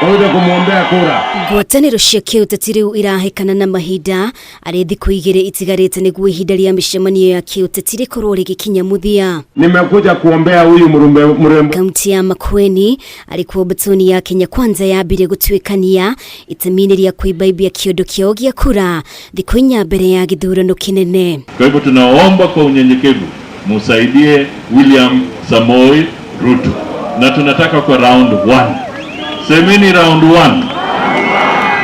Waweze kumwombea kura. Ngwatanĩro cia kĩũteti rĩu irahĩkana na mahinda arĩ thikũ 2 itigarĩte nĩguo ihinda rĩa mĩcemanio ya kĩũteti rĩkorwo rĩgĩkinya mũthia. Nimekuja kuombea huyu mrembo. Kaunti ya Makueni arĩ kuo mbũtũni ya Kenya Kwanza yambire gũtuĩkania itemi-inĩ rĩa kũimbaibia kĩondo kĩao gĩa kura thikũ 4 mbere ya gĩthurano kĩnene. Kwa hivyo tunaomba kwa unyenyekevu musaidie William Samoei Ruto, na tunataka kwa round 1. Semeni round 1.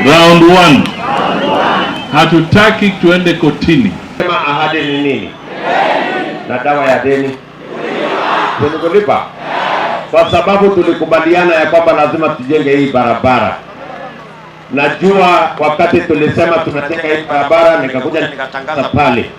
Round 1. Hatutaki tuende kotini. Sema ahadi ni nini? Na dawa ya deni? Tunakulipa. Kwa sababu tulikubaliana ya kwamba lazima tujenge hii barabara. Najua wakati tulisema tunajenga hii barabara nikakuja nikatangaza pale.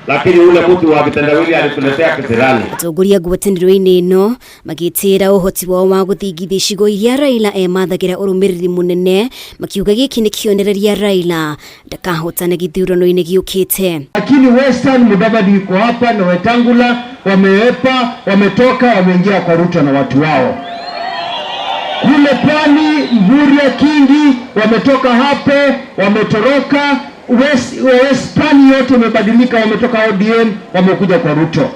Lakini ule mtu wa kitendawili alituletea kisirani. Atongoria ngwatanĩro-inĩ ĩno magĩtĩĩra ũhoti wao wa gũthingithia icigo iria Raila emathagĩra ũrũmĩrĩri mũnene, makiuga gĩkĩ nĩ kĩonereria Raila ndakahotana gĩthurano-inĩ gĩũkĩte. Lakini Western Mudavadi yuko hapa na Wetangula wameepa, wametoka, wameingia kwa Ruto na watu wao. Kule Pwani Mvurya Kingi wametoka hapo, wametoroka. West Pwani yote imebadilika, wametoka ODM wamekuja kwa Ruto.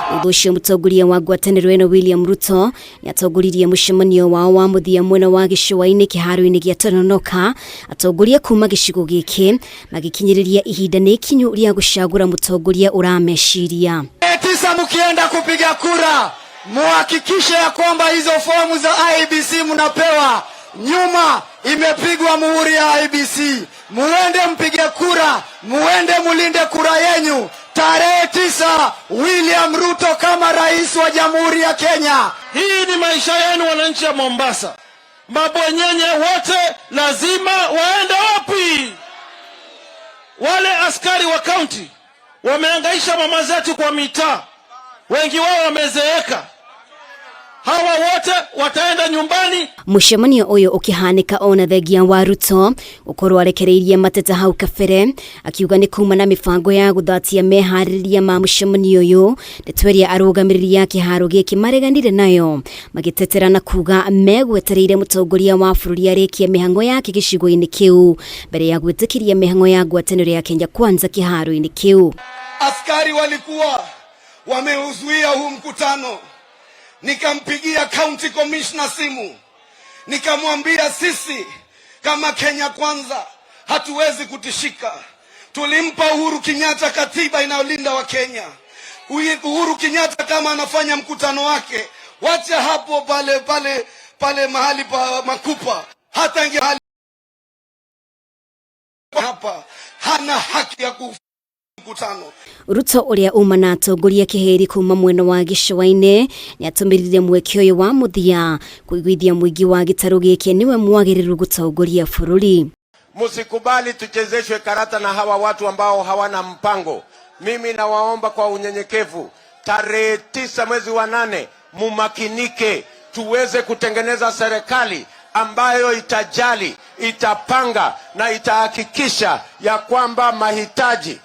Thutha ũcio mũtongoria wa ngwatanĩro ĩno William Ruto nĩatongoririe mũcemanio wao wa mũthia mwena wa gĩcũa-inĩ kĩharo-inĩ gĩa Tononoka. Atongoria kuma gĩcigo gĩkĩ magĩkinyĩrĩria ihinda nĩ ikinyu rĩa gũcagũra mũtongoria ũrameciria. 9 mkienda kupiga kura muhakikishe ya kwamba hizo fomu za IEBC mnapewa, nyuma imepigwa muhuri ya IEBC. Muende mpige kura, muende mulinde kura yenyu. Tarehe 9 William Ruto kama rais wa Jamhuri ya Kenya. Hii ni maisha yenu wananchi wa Mombasa. Mabwenyenye wote lazima waende wapi? Wale askari wa county wamehangaisha mama zetu kwa mitaa, wengi wao wamezeeka. Hawa wote wataenda nyumbani. Mũcemanio ũyũ ũkĩhanĩka ona thengia wa Ruto gũkorwo arekereirie mateta hau kabere, akiuga nĩ kuma na mĩbango ya gũthatia meharĩrĩria ma mũcemanio ũyũ, ndeto ĩrĩa arũgamĩrĩri a kĩharo gĩkĩ mareganire nayo, magĩtetera na kuga megwetereire mũtongoria wa bũrũri arĩkie mĩhang'o yake gĩcigo-inĩ kĩu mbere ya gwĩtĩkĩria mĩhang'o ya ngwatanĩro ya Kenya Kwanza kĩharo-inĩ kĩu. Askari walikuwa wameuzuia huu mkutano. Nikampigia county commissioner simu, nikamwambia sisi kama Kenya Kwanza hatuwezi kutishika. Tulimpa Uhuru Kenyatta katiba inayolinda wa Kenya. Uhuru Kenyatta kama anafanya mkutano wake, wacha hapo pale pale pale mahali pa Makupa, hata inge hali hapa hana haki ya ku mkutano. Ruto ũrĩa uma na atongoria kĩhĩri kuma mwena wa gĩcũa-inĩ nĩatũmĩrire mweke ũyũ wa mũthia kũiguithia mũingĩ wa gĩtarũ gĩkĩ nĩwe mwagĩrĩru gũtongoria bũrũri. Msikubali tuchezeshwe karata na hawa watu ambao hawana mpango. Mimi nawaomba kwa unyenyekevu, tarehe 9 mwezi wa 8 mumakinike, tuweze kutengeneza serikali ambayo itajali, itapanga na itahakikisha ya kwamba mahitaji,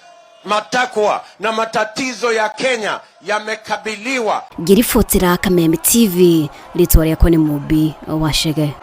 matakwa na matatizo ya Kenya yamekabiliwa. Ngĩribotera Kameme TV, rĩtwa rĩakwa nĩ Mũmbi wa Chege.